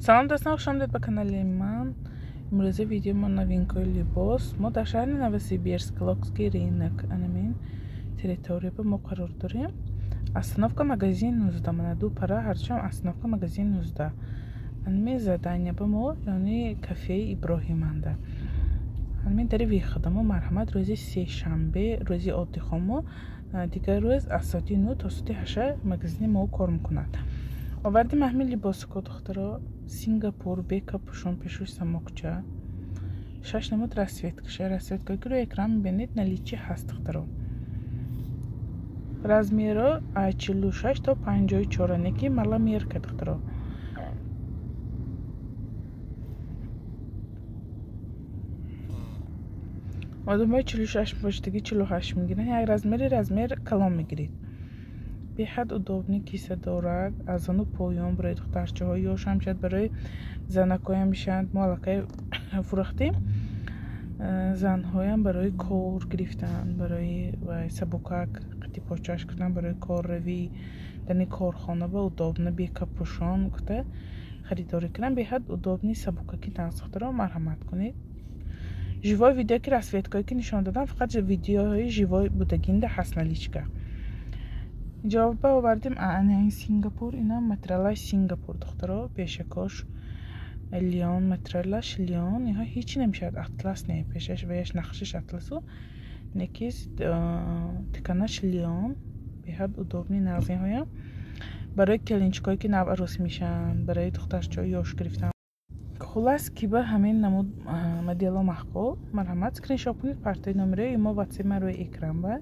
Салом дӯстон, хуш омадед ба канали ман. Имрӯза видео мо новинкаи либос. Мо дар шаҳри Новосибирск, Локский рынок, анамин территория ба мо қарор дорем. Остановка магазин 19, мана ду пара ҳарчам остановка магазин 19. Анамин задания ба мо, яъне кафеи Иброҳиманда. Анамин дари выхода мо марҳамат рӯзи сешанбе, рӯзи отдыхо мо, дигар рӯз аз соати 9 то соати 8 магазини мо кор мекунад. Овардим ҳамин либоско духтаро Сингапур бека пӯшон пешӯш самокча. Шаш намуд расцветкаша. Расцветка ки рӯи экран мебинед наличии ҳаст духтаро. Размеро 46 то 54 неки маломерка духтаро. Одамои 46 бошдиги 48 мегиранд. Як размери размер калон мегиред. Беҳад удобный киса дорад. Аз ону поён барои духтарчаҳо ёшам шад, барои занакҳоям мешаванд. Мо аллакай фурӯхтем. Занҳоям барои кор гирифтан, барои сабукак қити почаш кунан, барои корравӣ дар ин корхона ба удобно бекапушон гуфта харидорӣ кунан. Беҳад удобный сабукаки нағз духтаро, марҳамат кунед. Живой видео ки расцветкое ки нишон додам, фақат видеоҳои живой будагинда ҳаст наличка. Ҷавоб овардим ана ин Сингапур, ина материалаш Сингапур духтаро, пешакош лён, материалаш лён, инҳо ҳеҷ намешавад, атлас не, пешаш ваяш нақшаш атласу некиз тиканаш лён, беҳад удобный нағз инҳоям барои келинчикое ки нав арӯс мешаванд, барои духтарчаҳои ёш гирифтан. Хуллас ки ба ҳамин намуд модело маъқул, марҳамат скриншот кунед, партои номерои мо ватсап ман рӯи экран ба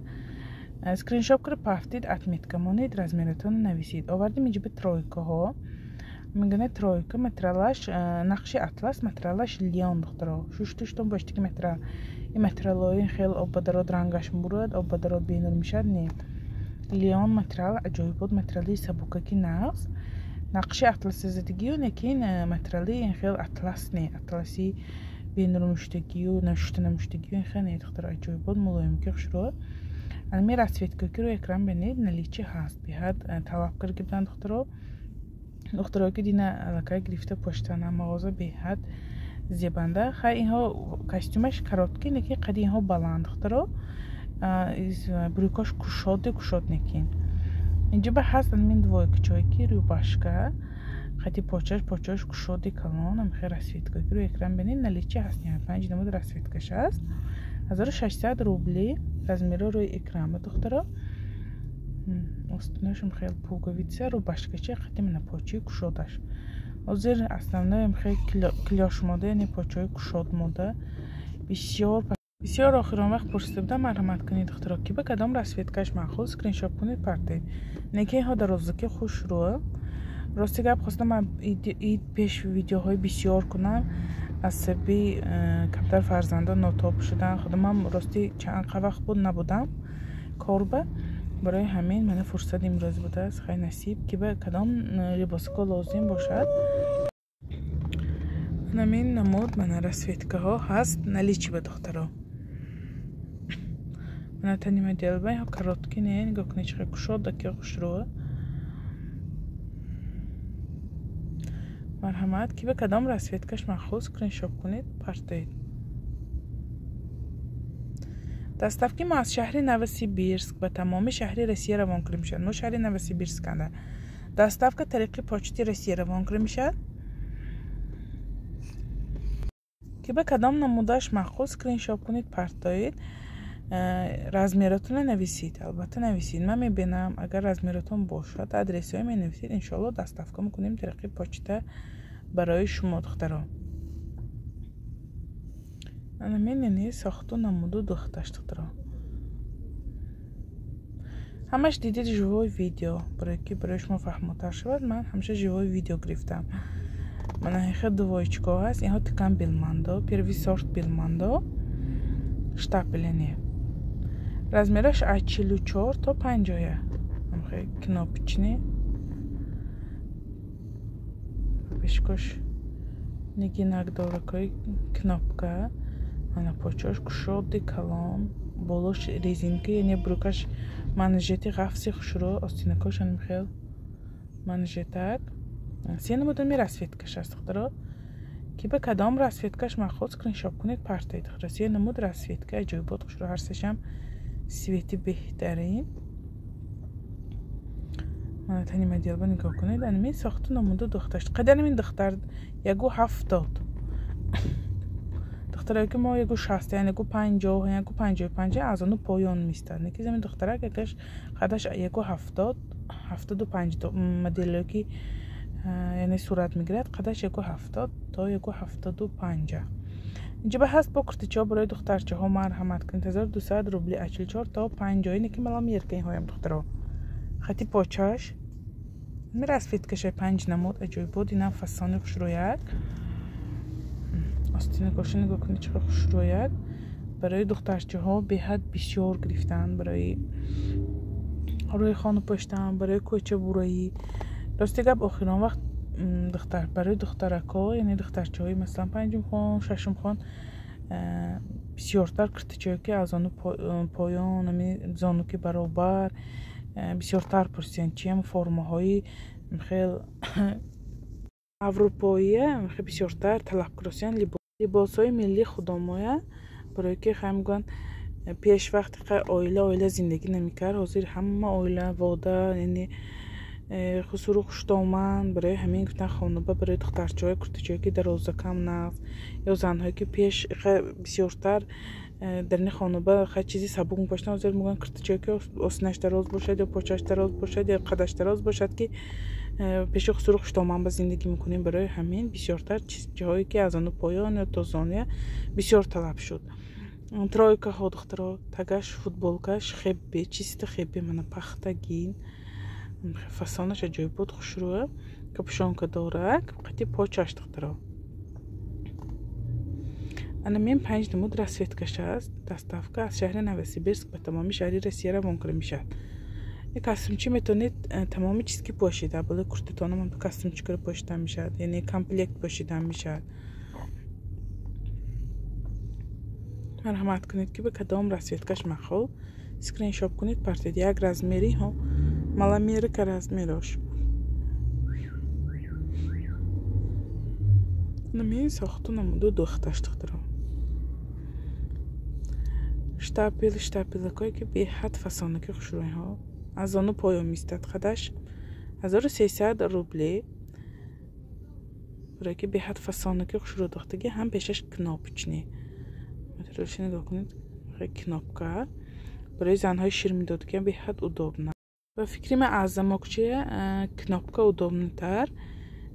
скриншот кунед, пафтид, отметка монед, размератонро нависед. Овардим инҷо ба тройкаҳо. Мегӯянд тройка, материалаш нақши атлас, материалаш лён духтаро. Шуштуштон бошед ки материал. Ин материалҳои хел об ба дарод рангаш мебурад, об ба дарод бенур мешавад, не. Лён материал аҷоибот, материали сабукаки нағз. Нақши атласи задагию, лекин материали ин хел атлас не, атласи бенур муштагию, нашушта намуштагию ин хел не, духтаро, аҷоибот мулоимки хушрӯ. Ами расцветка ки рӯи экран бинед наличии ҳаст. Беҳад талаб карда буданд духтаро. Духтаро ки дина аллакай гирифта поштана мағоза беҳад зебанда. Хай инҳо костюмаш короткий, лекин қади инҳо баланд духтаро. Брюкош кушоде кушод некин. Инҷо ба ҳаст амин двойкачое ки рубашка қади почаш почаш кушоди калон, амхе расцветка ки рӯи экран бинед наличии ҳаст. Панҷ намуд расцветкаш ҳаст. 1600 рубли размеро рӯи экран ба духтаро. Остинашам хел пуговица, рубашкача қати мана почаи кушодаш. Ҳозир основное хел клёш мода, яъне почаҳои кушод мода. Бисёр бисёр охирон вақт пурсида будам, марҳамат кунед духтаро, ки ба кадом расцветкаш маъқул, скриншот кунед, партед. Неки инҳо дарозаки хушрӯ. Рости гап хостам ман ид пеш видеоҳои бисёр кунам. Аз сабаби камтар фарзандон нотоб шудан, худамам рости чанд вақт буд набудам корба. Барои ҳамин мана фурсат имрӯз будааст. Хай насиб ки ба кадом либоско лозим бошад. Ҳамин намуд мана расцветкаҳо ҳаст наличии ба духтаро. Мана тани модел ба инҳо короткий не, нигоҳ кунед чӣ қадр кушода ки хушрӯ. Марҳамат ки ба кадом расцветкаш маъқул, скриншот кунед, партоед. Доставки мо аз шаҳри Новосибирск ба тамоми шаҳри Россия равон карда мешавад. Мо шаҳри Новосибирсканда. Доставка тариқи почти Россия равон карда мешавад. Ки ба кадом намудаш маъқул, скриншот кунед, партоед. Размератонро нависед, албатта нависед. Ман мебинам, агар размератон бошад, адресҳои менависед, иншоалло доставка мекунем тариқи почта барои шумо духтаро. Ана менини сохту намуду духташ духтаро. Ҳамаш дидед живой видео, барои ки барои шумо фаҳмотар шавад, ман ҳамеша живой видео гирифтам. Мана инхел двоечко ҳаст, инҳо тикан билмандо, первый сорт билмандо, штапелени. Размераш аз 44 то 50. Амхе кнопочный. Пешкош нигинак доракои кнопка. Ана почош кушоди калон, болош резинка, яъне брюкаш манжети ғафси хушрӯ, остинакош анамхел манжетак. Се намудами расцветкаш аст, духтаро. Ки ба кадом расцветкаш махсус скриншот кунед, партоед, духтаро. Се намуд расцветка аҷоибот хушрӯ, ҳар сешам цвети беҳтарин. Мана тани моделба нигоҳ кунед, анами сохту намуду духташ. Қадар ин духтар 1,70. Духтарое ки мо 1,60, 1,50, 1,55 аз ону поён мистад. Неки замин духтарак якаш қадаш 1,70, 75 моделое ки яъне сурат мегирад, қадаш 1,70 то 1,75. Инҷа ба ҳаст бо куртичаҳо барои духтарчаҳо, марҳамат кунед. 1200 рубли, 44 то 50. Ине ки малам ерка инҳоям, духтаро. Хати почаш ми расцветкаша панҷ намуд аҷоибот. Инам фасони хушрӯяк. Остинакоша нигоҳ кунед, чӣ қадр хушрӯяк. Барои духтарчаҳо беҳад бисёр гирифтан, барои рӯи хона пӯштан, барои кӯча бураӣ. Рости гап, охирон вақт духтар барои духтаракҳо, яъне духтарчаҳои масалан панҷум хон, шашум хон, бисёртар куртичаҳое ки аз зону поён, ами зону ки баробар, бисёртар пурсиянд. Чиам формаҳои хел аврупоия хел бисёртар талаб курсиянд, либосҳои миллии худомоя. Барое ки хай мегӯянд, пеш вақти хай оила оила зиндагӣ намекард, ҳозир ҳама оила вода, яъне хусуру хуштоманд. Барои ҳамин гуфтан, хонаба барои духтарчаҳои куртичаҳое ки дарозакам нағз, ё занҳое ки пеш бисёртар дар ини хонаба хай чизи сабук мепӯшиданд, ҳозир мегӯянд куртичаҳое ки осинаш дароз бошад, ё почааш дароз бошад, ё қадаш дароз бошад, ки пеши хусуру хуштоманд ба зиндагӣ мекунем. Барои ҳамин бисёртар чизҳое ки аз зону поён ё то зонуя бисёр талаб шуд. Тройкаҳо, духтаро, тагаш футболкаш хебе, чисто хебе, мана пахтагин, фасонаш аҷоибот хушрӯя, капюшонка дорак, қати почаш, духтаро. Ана мен панҷ намуд расцветкаш аст. Доставка аз шаҳри Новосибирск ба тамоми шаҳри Россия равон карда мешавад. Костюмчи метавонед тамоми чиз ки пӯшида, болои куртатонам костюмчикро пӯшида мешавад, яъне комплект пӯшида мешавад. Марҳамат кунед, ки ба кадом расцветкаш махол скриншот кунед, партед. Як размери ҳо, маломерка размерош. Нами сохту намуду духташ, духтаро. Штапел, штапелакое ки беҳад фасонаки хушрӯйҳо, аз зону поён мистад, қадаш 1300 рубле. Барое ки беҳад фасонаки хушрӯ духтаги, ҳам пешаш кнопочный. Материалша нигоҳ кунед, кнопка. Барои занҳои ширмидодагиам беҳад удобно. Ба фикри ман аз замокчия кнопка удобнотар.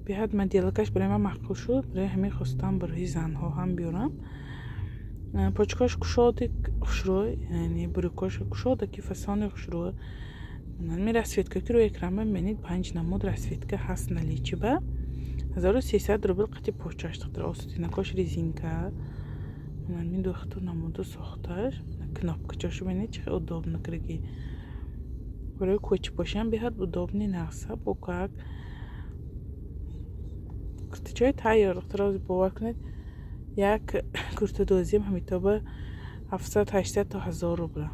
Беҳад моделакаш барои ман маъқул шуд, барои ҳамин хостам барои занҳо ҳам биёрам. Почкош кушоди хушрӯй, яъне брюкош кушода ки фасони хушрӯй. Ми расцветка ки рӯи экран мебинед, панҷ намуд расцветка ҳаст наличии ба 1300 рубл қати почаш, духтар. Остинакош резинка. Мин духту намуду сохташ. Кнопкачошу бинед, чӣ хел удобно кирги. Барои кӯча пошиам беҳад удобный нағза бокак. Куртичаи тайёр, духтаро, бовар кунед, як куртадозиам ҳамитоба 700, 800 то 1000 рубла.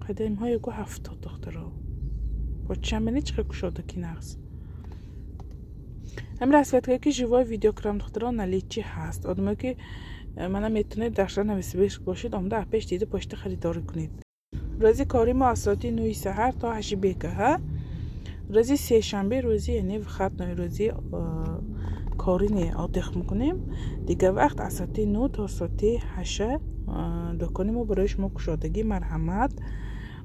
Қадамҳо 1,70, духтаро. Почам бинед, чӣ хел кушода ки нағз. Ҳамин расцветкае ки живой видео кардам, духтаро, наличии ҳаст. Одамое ки мана метавонед дар шаҳри Новосибирск бошед, омада пеш дида пошта харидорӣ кунед. Рӯзи кори мо аз соати 9 саҳар то 8 бегаҳа. Рӯзи сешанбе рӯзи яъне выходной, рӯзи кори не, отдых мекунем. Дигар вақт аз соати 9 то соати 8 дукони мо барои шумо кушодагӣ. Марҳамат,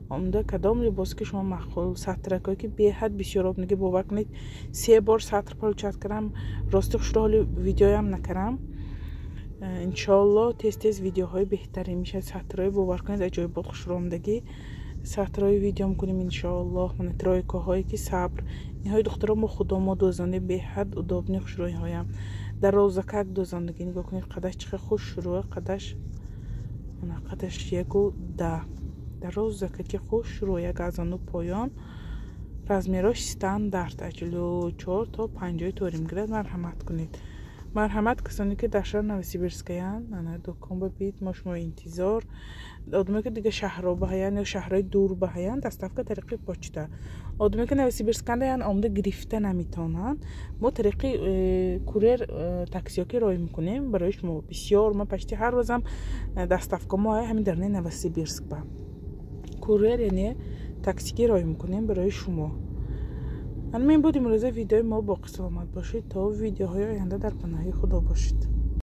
омда кадом либос ки шумо маъқул, сатракое ки беҳад бисёр обнаги, бовар кунед, се бор сатр получать кардам. Рости хушро ҳоли видеоям накардам. Иншоалло тез тез видеоҳои беҳтарин мешавад. Сатрҳои, бовар кунед, аҷоибот хушромдагӣ сатрҳои видео мекунем иншоаллоҳ. Мана тройкаҳое ки сабр, инҳои духтаро мо худомо дӯзонем, беҳад удобный хушрӯиҳоям. Дарозакак дӯзондагӣ нигоҳ кунед, қадаш чӣ хел хушрӯ, қадаш мана қадаш 1,10, дарозакаки хушрӯ, як аз зону поён. Размерош стандарт 44 то 50 торим гирад. Марҳамат кунед. Марҳамат, касоне ки дар шаҳр Новосибирскаянд, ана дукон ба бид, мо шумо интизор. Одаме ки дига шаҳрҳо баҳаянд ё шаҳрҳои дур баҳаянд, доставка тариқи почта. Одаме ки Новосибирскандаянд, омада гирифта наметавонанд, мо тариқи курьер, таксиҳо ки роҳӣ мекунем барои шумо. Бисёр ма почти ҳар рӯзам доставка мо ҳамин даруни Новосибирск ба курьер, яъне таксиги роҳӣ мекунем барои шумо. Ҳамин буд имрӯза видеои мо. Боқӣ саломат бошед, то видеоҳои оянда, дар паноҳи Худо бошед.